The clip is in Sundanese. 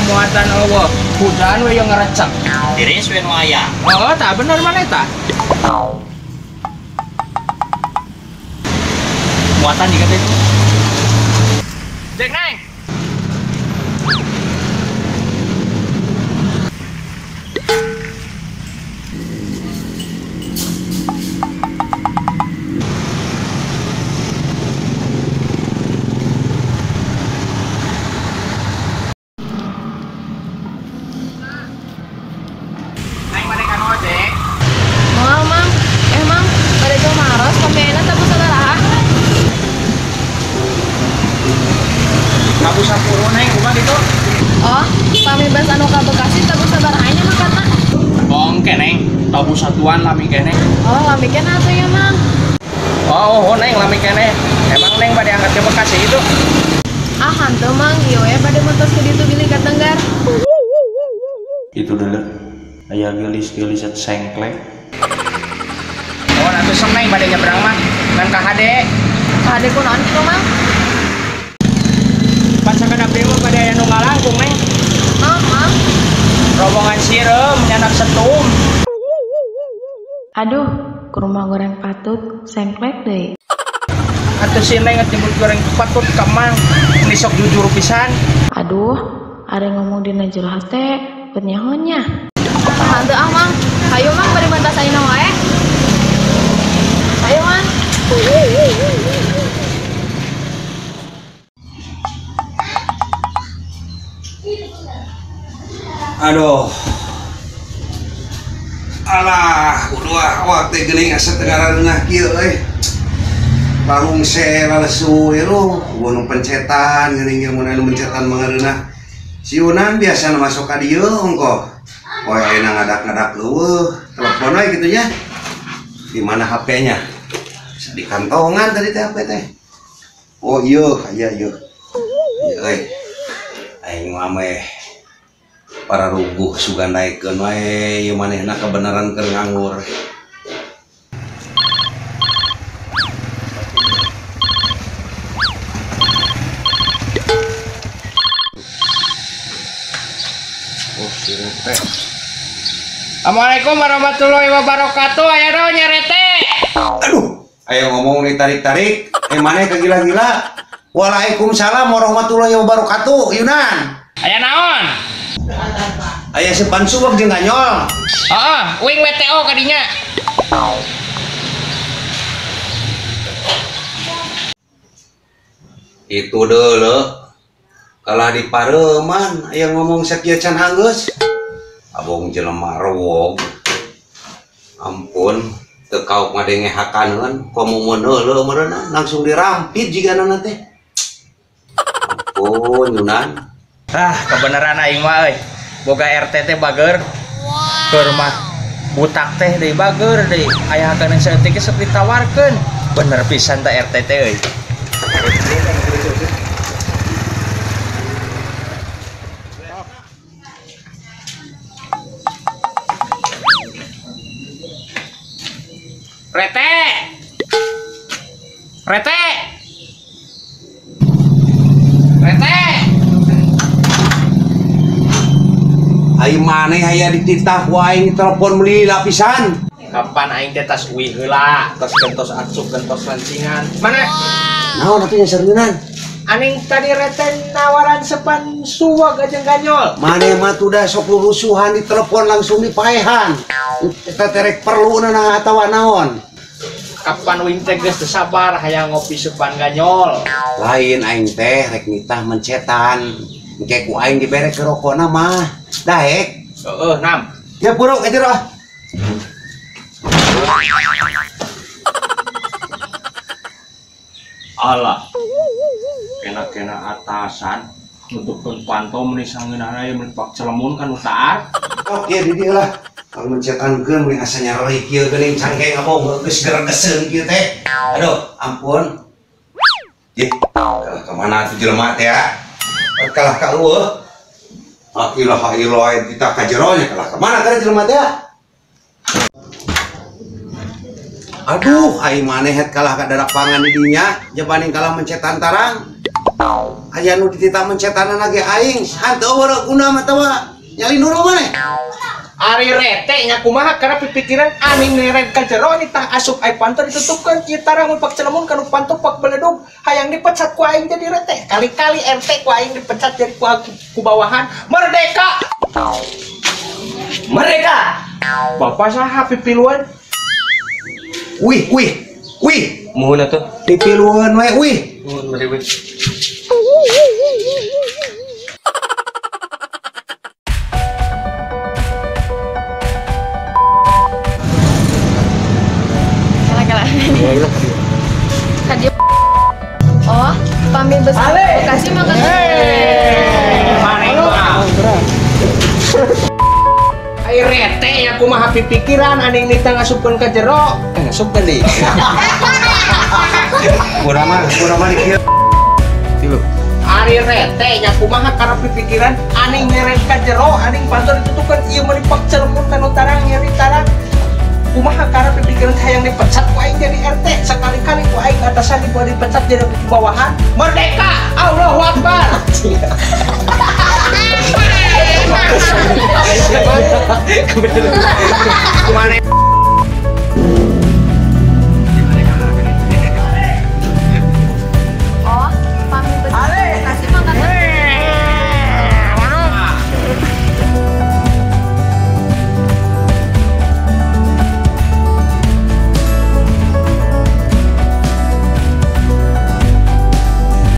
Muatan eueuh. Hujan we yang ngerecek. Tiris we nu aya. Oh, tak bener mana eta? Muatan juga teh. Dek neng. Tabu satuan lami kene. Oh, lami kene atuh ya, Mang. Oh, neng lami kene. Emang neng bade angkat ke Bekasi itu? Ah, hanteu Mang, ieu we bade mentos ke ditu bilih ka Tenggar. Itu dulu. Aya geulis-geulis sengklek. Oh, atuh sok neng bade nyebrang mah. Ngan ka HD. Ka HD kunaon kitu, Mang? Pan sakedap deui mah bade aya nu ngalangkung, neng. Naon, Mang? Rombongan sireum nyanak setum. Aduh, ke rumah goreng patut, sengklek deh. Atuh si neng nyebut goreng patut ka Mang, ini sok jujur pisan. Aduh, ada yang ngomong dina jero hate, buat nyahonya. Hanteu ah Mang, hayu Mang bari bantas ayeuna wae. Hayu Mang. Aduh. Alah, kudu awak teh geuning asa teu ngarangeunah kieu euy. Parungse lalesu ieu gunung pencetan geuning ieu mun anu mencetan mangareunah. Siunan biasana masuk ka dieu ongkoh. Poe ayeuna ngadak-ngadak leuweuh, telepon we kitu nya. Di mana HP-nya? Di kantongan tadi teh HP teh. Oh ieu, aya ieu. Ieu euy. Aing mah meh para ruguh sugan naikkeun wae ieu manehna kebenaran keur nganggur. Oh, sirete. Assalamualaikum warahmatullahi wabarakatuh. Aya naon nya rete? Aduh, aya ngomong ditarik-tarik, maneh kegila-gila. Waalaikumsalam warahmatullahi wabarakatuh, Yunan. Aya naon? Aya sepan suweg jeung ganyol. Heeh, uing WTO kadinya. Itu deuleu. Kalah di pareman aya ngomong sakieu can anggeus. Abong jelema rewog. Ampun, teu kauk ngadenge hakaneun, komo mun heuleu meureunna langsung dirampit jigana teh. Ampun, Yunan. Ah, kebenaran aing mah euy. Boga RT teh bager. Keur mah butak teh deui bager deui. Aya hakaneun saeutik ge sok ditawarkeun. Bener pisan teh RT teh euy. Rete. Rete. Rete. Ai maneh aya dititah ku aing telepon meuli lapisan. Kapan aing teh tas uih heula, tos gentos acuk gentos lancingan. Mana? Naon atuh nya seriunan? Aning tadi reten nawaran sepan suwag jeung ganyol. Maneh mah tuh da sok rusuhan di telepon langsung dipaehan. Eta terek perlu na atawa naon? Kapan uing teh geus teu sabar hayang ngopi sepan ganyol. Lain aing teh rek nitah mencetan. Engke ku aing dibere ke rokona mah. Daek. Heeh, nam. Ya buruk aja roh. Alah. Kena-kena atasan nutupkeun panto meuni sangeunahna ieu meuni pak celemun kan utaar. Oh, ieu di dieu lah. Kalau mencetankeun meuni asa nyaroi kieu geuning cangkeng apa geus geregeseun kieu teh. Aduh, ampun. Ih, kalah ka mana atuh jelema teh ya? Kalah ka eueuh. Ah, ilaha illallah kita ka jero nya kalah ka mana kana jelema teh? Aduh, ai maneh het kalah ka darapangan di dinya, jabaning kalah mencetan tarang. Aya nu dititah mencetanan lagi aing, hanteu eueuh guna mah tawa. Nyalin dulu maneh. Ari rete nya kumaha karena pipikiran aning neret ka jero nitah asup ai panto ditutupkeun ieu tarang mun pak celemun kanu panto pak beledug hayang dipecat ku aing jadi rete. Kali-kali RT ku aing dipecat jadi ku bawahan. Merdeka. Merdeka. Bapak saha pipiluan? Wih, wih. Wih, muhun atuh. Pipiluan we, wih. Muhun meri wih. Oh, pamit besar. Kasih makan. Ai rete nya kumaha pipikiran aning nita ngasupkeun ka jero. Ngasupkeun deui. Kurang mah dikieu. Tilu. Ari rete nya kumaha karena pipikiran aning neret ka jero, aning panto ditutukeun ieu mah dipak celemun kanu tarang nyeri tarang. Kumaha karena pipikiran hayang dipecat ku aing jadi RT, sekali-kali ku aing atasan dibuat dipecat jadi bawahan. Merdeka, Allahu Akbar. Mana?